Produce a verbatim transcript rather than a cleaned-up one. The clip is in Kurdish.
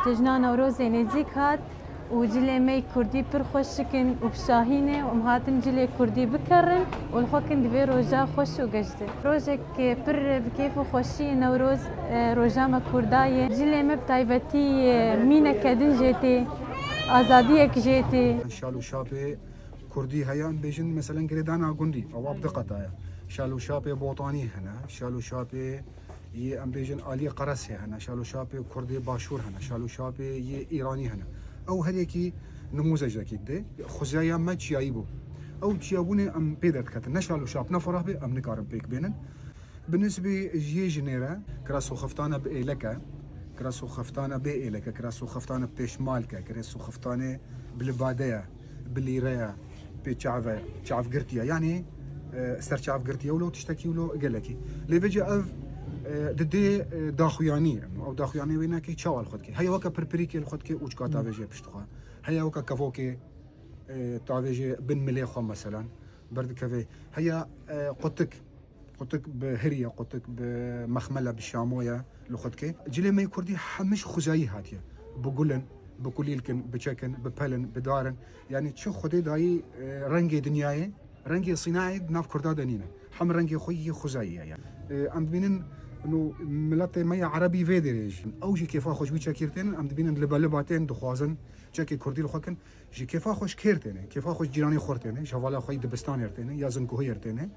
Cejna Newrozê nêzîk hat û cilê me yê kurdî pir xweş dikin û bi şahî ne û em hatin cilê kurdî bikerin û li xwe kin di vê roja xweş û geş de. Rojek pir bi kêf û xweşî ye Newroz, e, roja me kurda ye. Cilê me bi taybetî, e, mîneke din jê tê, azadiyek jê tê. Şal û şapê kurdî heye, em bêjin, meselen, girêdana gundî, ewa bi du qata ye. Şal û şapê botanî hene, şal û şapê yê, em bêjin, aliyê Qeresê hene, şal û şapê kurdê başûr hene, şal û şapê yê îranî hene. Ew her yekî nimûzecekî didê. Xwezaya me çiyayî bû. Ew çiyabûnê em pê derdiketin. Ne şal û şap ne fireh bê, em nikarin pêk bênin. Bi nisbê yê jinê re, kira soxeftane bi êlek e, kira soxeftane bê êlek e, kira soxeftane pêşmalk e, kira soxeftane bi libade ye, bi lîre ye, pê çav e, çavgirtî ye. Yanî, e, ser çavgirtî ye wilo tiştekî wilo gelekî. Lê vêce ev, e, didê, e, daxuyanî. Ew daxuyanê wê nekê çawa li xwe dikê? Heye weke pirpirîkê li xwe dikê û çika tavêjê pişt xwe. Heye weke kevokê, e, tavêjê bin milê xwe, meselan, berdikeve. Heye, e, qutik. Qutik bi hirî ye, qutik bi mexmel e, bi şamo ye, li xwe dikê. Cilê me yê kurdî hemiş xwezayî hatiye. Bi gul in, bi kulîlk in, bi çek in, bi pel in, bi dar in. Yanî çi Xwedê dayî, e, rengê dinyayê, rengê sînayê di nav kurda de nîne. Hem rengê xwe yê xwezayî ye yani. E, em dibînin, no, miletê me ya Erebî vê derê jî. Ew jî kêfa xwe ji wî çekî tênin, em dibînin liba liba tên, dixwazin çekê kurdî li xwe kin. Ji kêfa xwe ji kêr têne, kêfa xwe ji cîranê xwe têne, ji hevala xwe yê dibistanê têne, ya zinkuhiyê têne.